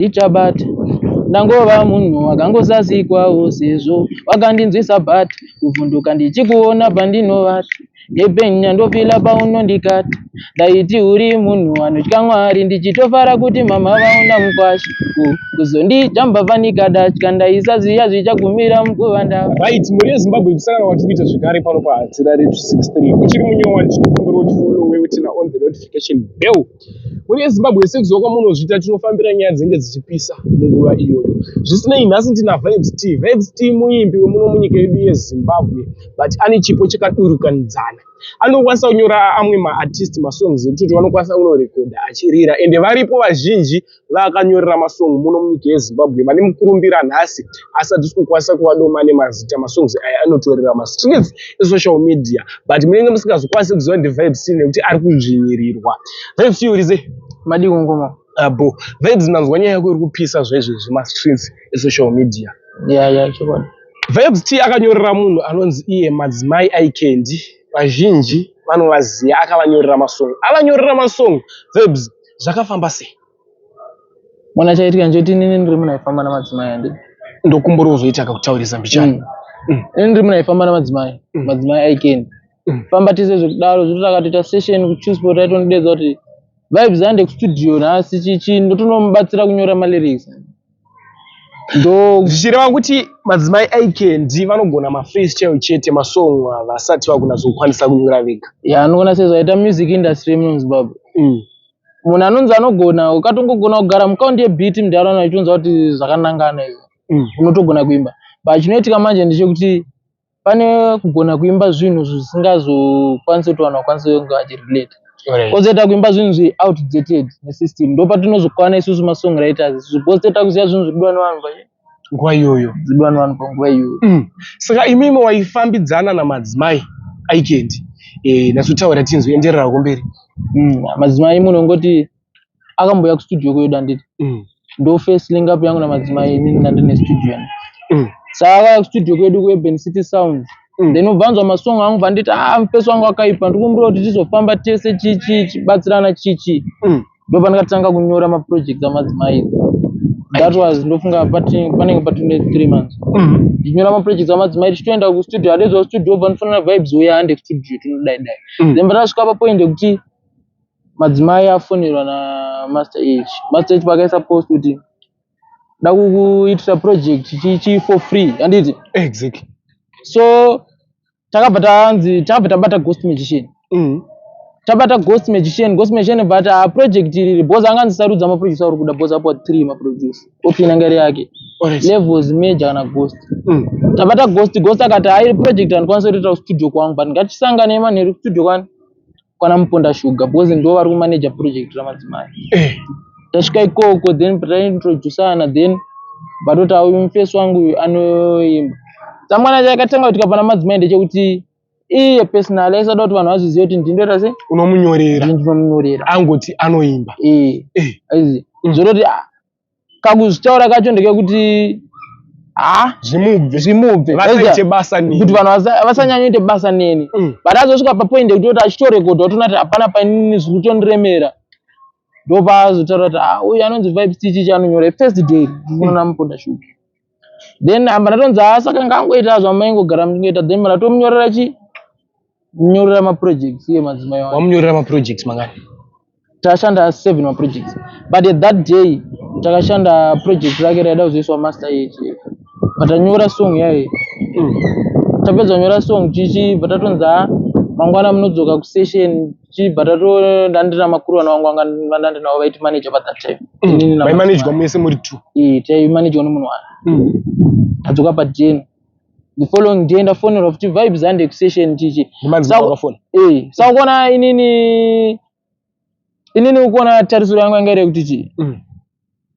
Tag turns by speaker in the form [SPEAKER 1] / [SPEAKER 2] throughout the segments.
[SPEAKER 1] Ndichabata ndangova munhu akangosasikwawo sezvo wakandinzwisa but kuvhunduka ndichikuona pandinovata nepenya ndofila paunondikata. Ndaiti uri munhu anotya Mwari, ndichitofara kuti mama vaona mukwasha. Kuzondijamba fanika datya, ndaisaziya zvichagumira muguva ndava.
[SPEAKER 2] Right, mhuri yeZimbabwe, kusangana kwatiri kuita zvekare pano paHatirare 263. Uchiri munyowani, tinokumbira kuti follow weturn on the notification bell. Mhuri yeZimbabwe, sekuziva kwamunozviita, tinofambira nyaya dzinenge dzichipisa munguva iyoyo. Zvisinei, nhasi ndina Vybz T. Vybz T muimbi wemuno munyika yedu yeZimbabwe, but ane chipo chakadurukanidzana. Anokwanisa kunyora amwe maartist masongs ekutoti vanokwanisa kunorekodha achirira, ende varipo vazhinji vaakanyorera masong muno munyika yeZimbabwe vane mukurumbira nhasi, asi hatisi kukwanisa kuvadoma nemazita. Masongs aya anotorera mastreets esocial media, but munenge musingazokwanisi kuziva ndi Vybz T nekuti ari kudzvinyirirwa. Vybz T, uri sei?
[SPEAKER 1] Madii ngoma?
[SPEAKER 2] Abo Vybz, ndanzwa nyaya yako iri kupisa zvaizvezvi mastreets esocial media.
[SPEAKER 1] Ya, chokwadi.
[SPEAKER 2] Vybz T akanyorera munhu anonzi iye Madzimai Aikendi, vazhinji vanovaziva. Akavanyorera masong, avanyorera masong. Vybz, zvakafamba sei?
[SPEAKER 1] Mwana, chaitika ndechoti inini ndiri munhu aifamba namadzimai, handiti?
[SPEAKER 2] Ndokumbura uzoita kakutaurisa mbichana.
[SPEAKER 1] Inini ndiri munhu aifamba namadzimai, Madzimai Aikendi. Famba tese zvekudaro, zvekuti takatoita session kuChillspot, aitondidaidza kuti, "Vybz, ande kustudio nhasi." Chichi ndotonomubatsira kunyora malyrics, ndo
[SPEAKER 2] Zvichireva kuti Madzimai Aikendi vanogona mafreestyle chete, masong vasati vakunazokwanisa kunyora vega?
[SPEAKER 1] Ya, anoona sezvaita music industry yemuno muZimbabwe, munhu anonzi anogona, ukatongogona kugara mukaunti yebeat munharaunda uchitonzwa kuti zvakanangana izvo, unotogona kuimba. But chinoitika manje ndechekuti pane kugona kuimba zvinhu zvisingazokwanisi kuti vanhu vakwanise kunge vachirelate, kwozoita kuimba zvinhu zviri outdated nesystem. Ndo patinozokwana isusu masongwriters isusu, because toita kuziva zvinhu zviri nevanhu
[SPEAKER 2] nguva iyoyo.
[SPEAKER 1] Zvidiwa nevanhu panguva iyoyo.
[SPEAKER 2] Saka imimi waifambidzana naMadzimai Aikendi, nasotaura tinzwe, enderera kumberi.
[SPEAKER 1] Madzimai munhu ungoti akambouya kustudio kwedu, handiti? Ndo first link up yangu namadzimai inini ndandine studio yani. Saka akauya kustudio kwedu kuUrban City Sounds, then ubvanzwa masong angu, vanditi, "Ah, mufesi wangu akaipa, ndikumbira kuti tizofamba tese chichi chibatsirana chichi." Ndo pandakatanga kunyora maprojects amadzimai. That was, ndofunga panenge patine 3 months ndichinyora maprojects amadzimai, tichitoenda kustudio, adedzwa kustudio, obva ndifonera, "Vybz, uya, hande kustudio, tinodai dai." Then patasvika papoint yekuti madzimai afonerwa naMaster H, Master H pakaisa post kuti da kukuitira project chichi for free, handiti?
[SPEAKER 2] Exactly.
[SPEAKER 1] So takabva tanzi, takabva tabata Ghost Magician. Tabata Ghost Magician, Ghost Magician but project iri, because anganzisarudza maproducer uri kuda, because apo three maproducer option anga iri yake, Levels, Major kana Ghost. Tabata Ghost, Ghost akati, "Hai, project handikwanisa kutoita kustudio kwangu, but ngatisangane manheru kustudio kwani kwana Muponda Sugar, because ndo vari kumanager project ramadzimai." Tasvika ikoko, then taintroducana, then vatoti, "Uyu mufesi wangu uyu anoimba." Samwana, chakatanga kuitika pana madzimai ndechekuti iye personally aisada kuti vanhu vazvizive kuti ndindoita sei.
[SPEAKER 2] Unomunyorera?
[SPEAKER 1] Ndinomunyorera.
[SPEAKER 2] Angoti anoimba.
[SPEAKER 1] Eh. Aizi zvototi, ah, kakuzvitaura kacho ndekekuti, ha,
[SPEAKER 2] zvimubve.
[SPEAKER 1] Zvimubve.
[SPEAKER 2] Vasaite basa neni.
[SPEAKER 1] Kuti vanhu vasanyanyoite basa neni. But azosvika papoint yekutoti achitorekodha, otoona kuti hapana painini zviri kutondiremera, ndopaazotaura kuti, "Ah, uyu anonzi Vybz chichi anonyora." First day ndinoona Muponda Shuga, then amba ndatonzi, "Ah, saka ngangoita zvamaingogara muchingoita." Then ndatomunyorera chi munyorera maprojects iye madzimai wangu.
[SPEAKER 2] Wamunyorera maprojects mangani?
[SPEAKER 1] Tashanda seven maprojects, but at that day takashanda project rake raida kuzoiswa Master H. Patanyora song yaye, tapedza kunyora song chichibva tatonzi, "Ha, mangwana munodzoka kusession." Chibva tatondandina makuru vana vangu vanga vandandinawo vaiti manager pa that time. Inini
[SPEAKER 2] Maimanejwa mese muri two?
[SPEAKER 1] Eh, taimanejwa nemunhu one. Tadzoka paden, the following day ndafonerwa futi, "Vybz, hande kusession," chichi.
[SPEAKER 2] Nemadzimai wakafona?
[SPEAKER 1] Eh, saka kuona inini ukuona tarisiro yangu yanga iri yekuti chii,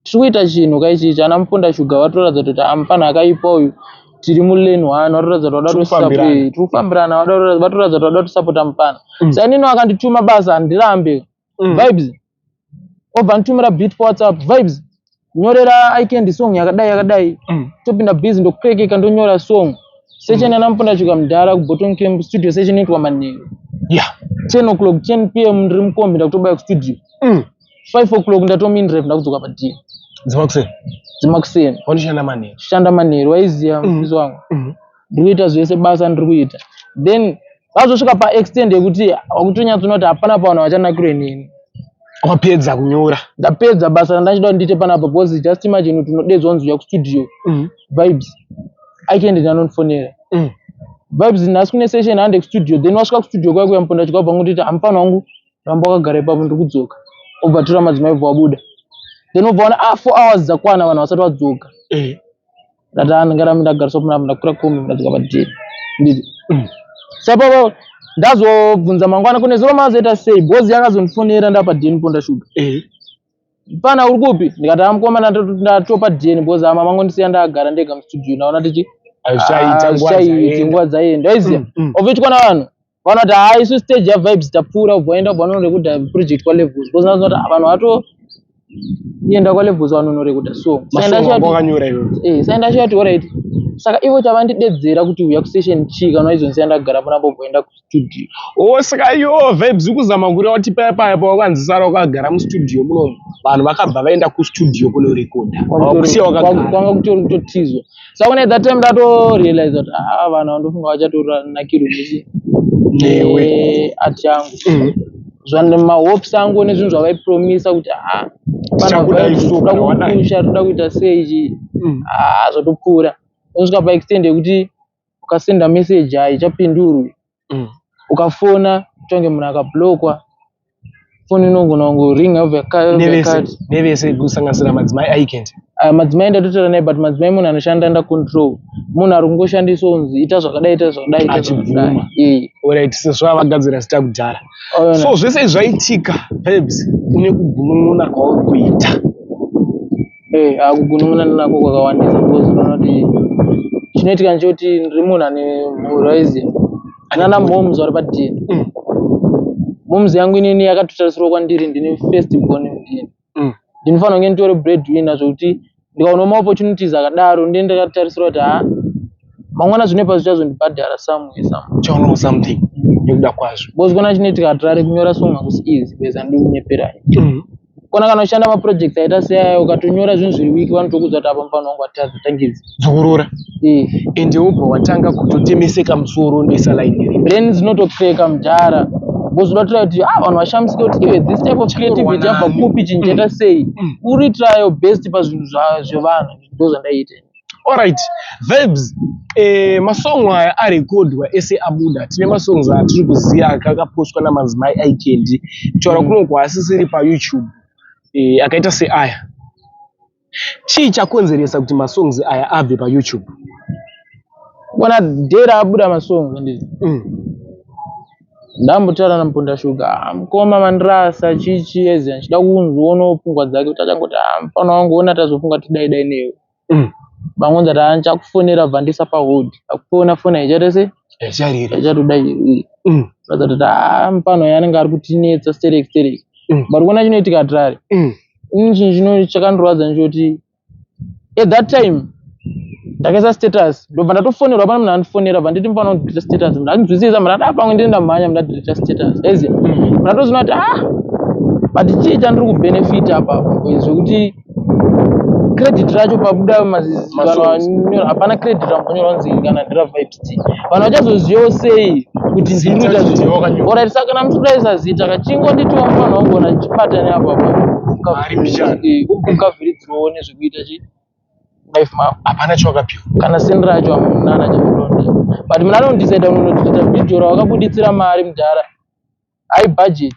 [SPEAKER 1] tiri kuita chinhu kaichichi, ana Muponda Shuga vatoratidza kuti amufana akaipa uyu, tiri mulane one, vatoratidza kuti vada
[SPEAKER 2] Tiri kufambirana.
[SPEAKER 1] Tiri kufambirana, vatoratidza kuti vada kusapota mufana. Saka inini vakandituma basa, handirambe. Vybz obva nditumira beat paWhatsApp, "Vybz, nyorera Ikendi song yakadai yakadai." Topinda busy, ndokrekeka, ndonyora song. Session yana Muponda Shuga mudhara kuBottom Camp studio, session inoitwa manheru, 10 o'clock, 10 p.m. ndiri mukombi, ndakutobaya kustudio. 5 o'clock ndatomain drive, ndakudzoka padin.
[SPEAKER 2] Dzemakuseni.
[SPEAKER 1] Dzemakuseni.
[SPEAKER 2] Vanoshanda manheru.
[SPEAKER 1] Shanda manheru, waiziya mufisi wangu. Ndiri kuita zvese basa ndiri kuita. Then vazosvika paextend yekuti wakutonyatsoona kuti hapana pavanhu vachanakirwe neni.
[SPEAKER 2] Wapedza kunyora.
[SPEAKER 1] Ndapedza basa randachida kuti ndiite panapa because just imagine kuti unodedzwa kunzi uya kustudio. Vibes. Aikendi ndanondifonera. Vibes nhasi kune session hande kustudio, then wasvika kustudio kwaya kuya muponda chikabva ngotiti hamufana wangu ramba wakagara ipapo ndiri kudzoka. Obva tora madzimai obva wabuda. Then obva waona ah 4 hours dzakwana vanhu vasati vadzoka. Ndati ah ndingarambe ndagariswa panapa, ndakwira kombi ndadzoka padheni. Nditi. Saka ipapo ndazobvunza mangwana kune zuro mazoita sei because yakazondifonera ndapadheni Ponda Sugar. Pana uri kupi? Ndikati ah mukomana ndatopa dheni because ama mangondisiya ndagara ndega mustudio ndaona tichi
[SPEAKER 2] Hazvichaita, nguva
[SPEAKER 1] hazvichaiti,
[SPEAKER 2] dzaenda.
[SPEAKER 1] nguva dzaenda. Waiziya? Obva na vanhu vanoti haa isu stage yaVibes tapfuura, ubva waenda ubva vanorekodha project kwaLevels because ndazoona kuti vanhu vatoenda kwaLevels vanonorekodha song. Saka
[SPEAKER 2] Masong
[SPEAKER 1] ndachati
[SPEAKER 2] wanga wakanyora iwewe.
[SPEAKER 1] Saka ndachati alright. Saka ivo chavandidedzera kuti uya kusession chii kana vaizondisiya ndagara panapa ubva waenda kustudio.
[SPEAKER 2] Oh, saka iyo Vibes kuzama kureva kuti paya paya pawakanzi sara wakagara mustudio munomu, vanhu vakabva vaenda kustudio kunorekodha. Vakusiya wakagara.
[SPEAKER 1] Kwanga kutori kutotizwa. Saka kune that time ndatorealize kuti ah vanhu vandofunga vachatonakirwa nechi
[SPEAKER 2] Newe.
[SPEAKER 1] Neart yangu. Zvane mahopes angu nezvinhu zvavaipromisa kuti ah
[SPEAKER 2] Tichakuda isu
[SPEAKER 1] toda
[SPEAKER 2] kana wadai.
[SPEAKER 1] kupusha, toda kuita sei ichi. Ah zvotopfuura. Unosvika paextend yekuti ukasenda message haichapindurwi. Ukafona kutonge munhu akablokwa. Foni inogona kungoringa yobva
[SPEAKER 2] Nevese,
[SPEAKER 1] yakati.
[SPEAKER 2] nevese kusanganisira madzimai aikendi.
[SPEAKER 1] Madzimai ndatotaura naye but madzimai munhu anoshanda under control. Munhu ari kungoshandiswa kunzi ita zvakadai, ita zvakadai, ita
[SPEAKER 2] Achibvuma.
[SPEAKER 1] zvakadai.
[SPEAKER 2] Alright, sezvo avagadzira zita kudhara.
[SPEAKER 1] Ona.
[SPEAKER 2] So zvese zvaitika Vibes une kugunun'una kwauri kuita.
[SPEAKER 1] Kugunun'una ndinako kwakawandisa because unoona kuti chinoitika ndechekuti ndiri munhu ane mhuri waiziya. Nana moms vari padheni. Moms yangu inini yakatotarisirwa kwandiri, ndini first born mudheni. Ndinofanira kunge nditori breadwinner zvekuti ndikaona maopportunities akadaro ndiye ndakatarisirwa kuti ha mangwana zvinoipa zvichazondibhadhara somewhere somewhere.
[SPEAKER 2] Uchaonawo something nekuda kwazvo.
[SPEAKER 1] Because kona chinoitika Hatirare kunyora song hakusi easy because handidi kunyeperai. Kona kana uchishanda maprojects aita seaya ukatonyora zvinhu zviri weak vanotokuudza kuti apa mufana wangu watadza tangidzi.
[SPEAKER 2] Dzokorora. Ende wobva watanga kutotemeseka musoro nesaline iri.
[SPEAKER 1] Brain dzinotocracka mudhara. Because unoda kutoita kuti ah vanhu vashamisike kuti iwe this type of creativity yabva kupi chinhu chaita sei. Uri try your best pazvinhu zvevanhu ndo zvandaiita.
[SPEAKER 2] Alright, Vibes, masong aya arekodwa ese abuda. Tine masongs atiri kuziva akapostwa namadzimai aikendi. Kutaura kunoku haasisiri paYouTube. Akaita seaya. Chii chakonzeresa kuti masongs aya abve paYouTube?
[SPEAKER 1] Kona day raabuda masongs handiti. Ndambotaura naMuponda Sugar, ah mukoma mandirasa chichi ezi ndichida kunzoonawo pfungwa dzake kuti achangoti ah mufana wangu ona tazofunga tidai dai newe. Vangonzi ati ah ndichakufonera bva ndisa pahold. Akufona foni haichaita sei?
[SPEAKER 2] Haichariri.
[SPEAKER 1] Haichatodai. Kuratidza kuti ah mufana uyu anenge ari kutinetsa stereki stereki. But kuona chinoitika Hatirare. Ini chinhu chino chakandirwadza ndechekuti at that time ndakaisa status ndobva ndatofonerwa, pane munhu andifonera bva nditi mufana kudelete status, munhu andinzwisisa, munhu ati ah pamwe ndini ndamhanya ndadelete status ezi ndatozoona kuti ah but chii chandiri kubenefit apa apa zvekuti credit racho pabuda
[SPEAKER 2] Masongs.
[SPEAKER 1] hapana credit rambonyorwa kunzi kana ndira Vibes T, vanhu vachazozivawo sei kuti ndiri kuita
[SPEAKER 2] Zita
[SPEAKER 1] zvinhu?
[SPEAKER 2] wakanyora.
[SPEAKER 1] Alright, saka kana muchikudaisa zita kachingonditiwo mufana wangu ona chibatane apa apa
[SPEAKER 2] Mari mbichana.
[SPEAKER 1] Ukavhiridzirawo nezvekuita chi life mako.
[SPEAKER 2] Hapana chawakapiwa.
[SPEAKER 1] Kana sendi racho hamuna kana chamunondi, but munhu anondecide kunonoita video rawakabuditsira mari mudhara, high budget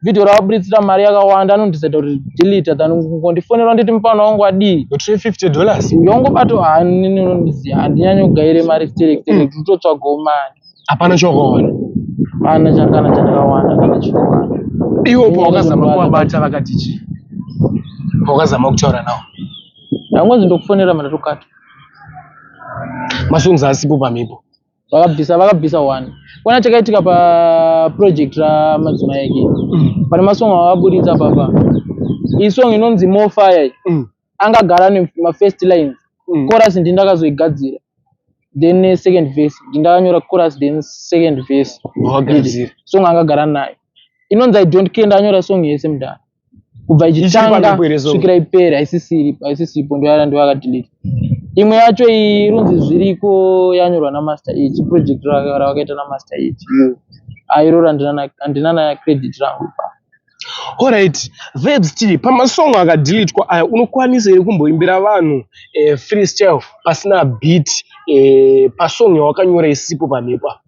[SPEAKER 1] video rawabuditsira mari yakawanda, anondecide kuti delete than kungondifonera nditi mufana wangu adii.
[SPEAKER 2] Utore $50.
[SPEAKER 1] Yongobato hanini unondiziva handinyanyi kugaire mari sterek sterek, kutotsvagawo mari.
[SPEAKER 2] Hapana chawakawana.
[SPEAKER 1] Hapana chakana chandakawana kana chinowana.
[SPEAKER 2] Iwo pawakazama kuvabata vakati chii? Pawakazama kutaura navo.
[SPEAKER 1] Ndangonzi ndokufonera mandatokata.
[SPEAKER 2] Masongs asipo pamhepo.
[SPEAKER 1] Vakabvisa one. Kona chakaitika paproject ramadzimai ake, pane masong avakaburitsa papa, iyi song inonzi More Fire iyi, angagara nemafirst lines. Chorus ndi ndakazoigadzira, then second verse ndi ndakanyora chorus, then second verse.
[SPEAKER 2] Wagadzira.
[SPEAKER 1] Song angagara nayo inonzi I Don't Care, ndanyora song yese mudhara. Kubva
[SPEAKER 2] Ichiri
[SPEAKER 1] ichitanga
[SPEAKER 2] pamhepo here song?
[SPEAKER 1] svikira ipere, haisisipo, ndoyakadilita. Imwe yacho iyi runzi zviriko, yanyorwa naMaster H, project ravakaita naMaster H. Airoro handina na credit rangu pa.
[SPEAKER 2] Alright, Vybz T, pamasong akadhilitwa aya, unokwanisa here kumboimbira vanhu freestyle pasina beat pasong yawakanyora isipo pamhepo apa?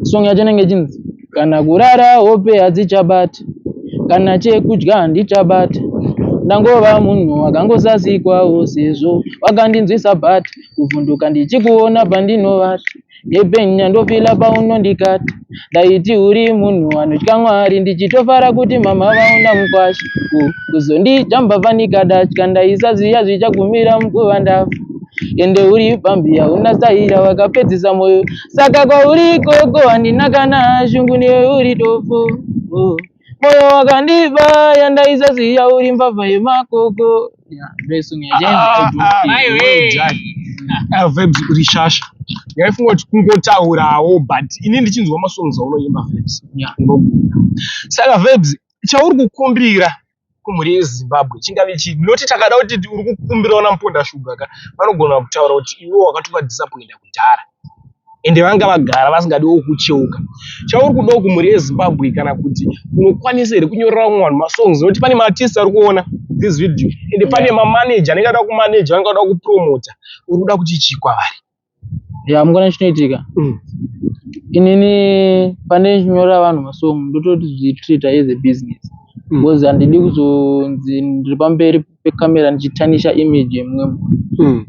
[SPEAKER 1] Song yacho inenge ichinzi, "Kana kurara hope hadzichabata, kana chekudya handichabata, ndangova munhu akangosasikwawo sezvo wakandinzwisa bhata, kuvhunduka ndichikuona pandinovata, nepenya ndofila paunondikata. Ndaiti uri munhu anotya Mwari, ndichitofara kuti mama vaona mukwasha. Kuzondijamba fanika datya, ndaisaziya zvichagumira mukuva ndafa. Ende uri pambi, hauna saira, wakapedzisa moyo. Saka kwauri ikoko handina kana shungu newe, uri dofo. Oh. Moyo wakandibaya, ndaisaziya uri mbavha yemakoko." Yeah, ndosong yacho inonzi "I Don't Care."
[SPEAKER 2] Well done. Vybz, uri shasha. Ndaifunga kuti kungotaurawo, but ini ndichinzwa masongs aunoimba, Vybz, unogona. Saka Vybz, chauri kukumbira kumhuri yeZimbabwe chingave chii? Noti takada kuti uri kukumbirawo naMuponda Shuga ka, vanogona kutaura kuti iwe wakatova-disappointa kudhara, ende vanga vagara vasingadiwo kucheuka. Chauri kudawo kumhuri yeZimbabwe, kana kuti unokwanisa here kunyorera vamwe vanhu masongs? Nokuti pane maartist ari kuona this video, ende pane mamanager anenge ada kumanager, anenge ada kupromota. Uri kuda kuti chii kwavari?
[SPEAKER 1] Ya, mungona chinoitika, inini pane chinyorera vanhu masong, ndotozvitreata as a business, because handidi kuzonzi ndiri pamberi pekamera ndichitanisha image yemumwe munhu.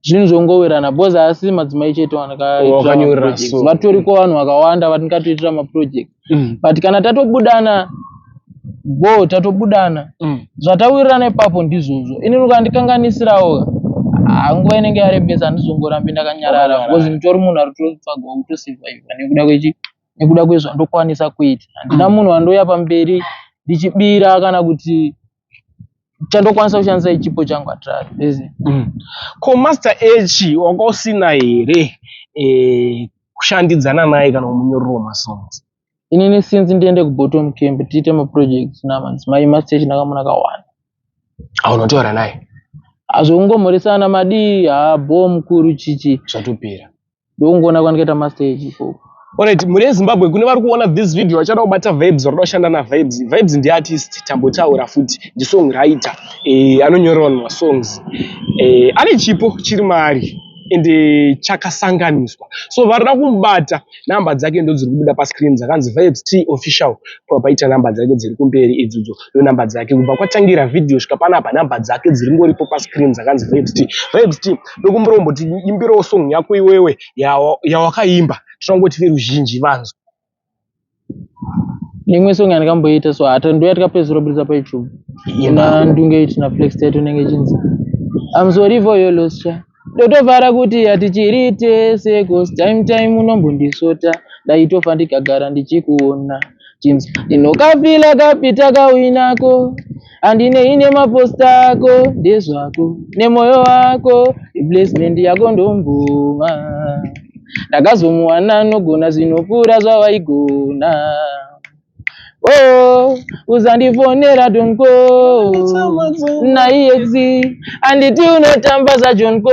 [SPEAKER 1] Zvinhu zvongowerana, because haasi madzimai chete
[SPEAKER 2] Wakanyorera
[SPEAKER 1] vandakaitira.
[SPEAKER 2] song.
[SPEAKER 1] Vatoriko vanhu vakawanda vandingatoitira maproject, but kana tatobudana bo, tatobudana. Zvatawirirana ipapo ndizvozvo. Inini ukandikanganisirawo, nguva inenge yarebesa, handizongorambi ndakanyarara, because nditori munhu ari kutotsvagawo kutosurviva nekuda kwezvandokwanisa kuita. Handina munhu wandouya pamberi ndichibira, kana kuti chandokwanisa kushandisa ichipo changu hatirari ezi.
[SPEAKER 2] Ko Master H wanga usina here kushandidzana naye kana kumunyorerawo masongs?
[SPEAKER 1] Inini since ndiende kubottom camp tiite maprojects namadzimai, Master H ndakamuna kawanda.
[SPEAKER 2] Aunotaura naye?
[SPEAKER 1] Zvokungomhoresana, madii, ha, bo mukuru, chichi.
[SPEAKER 2] Zvatopera.
[SPEAKER 1] Ndokungoona kwandikaita Master H ikoko.
[SPEAKER 2] Alright, mhuri yeZimbabwe, kune vari kuona this video vachada kubata Vybz, vari kuda kushanda naVybz. Vybz ndiartist, tambotaura futi, ndisongwriter, anonyorera vanhu masongs. Ane chipo chiri maari ende chakasanganiswa. So varida kumubata, namba dzake ndo dziri kubuda pascreen dzakanzi Vybz T Official. Paita namba dzake dziri kumberi idzodzo, ndo namba dzake. Kubva kwatangira video svika panapa, namba dzake dziri ngoripo pascreen dzakanzi Vybz T. Vybz T, ndokumbira kumboti imbirawo song yako iwewe yawakaimba, tinongoti veruzhinji vanzwa.
[SPEAKER 1] Neimwe song yandakamboita, so hata ndoya tikapedzisira kubudisa paYouTube, ina Ndunge na Flex Tattoo, inenge ichinzi "I'm sorry for your loss cha. Ndotofara kuti hatichiri tese, 'cause time time unombondisota, ndaitofa ndikagara ndichikuona. Chinzi ndinokafila kapita kawinako, handinei nemaposta ako, ndezvako nemoyo wako, replacement yako ndombuma. Ndakazomuwana anogona zvinopfuura zvavaigona. Oh, uzandifonera, don't go naiexi, handiti unotamba zvaJohn Ko."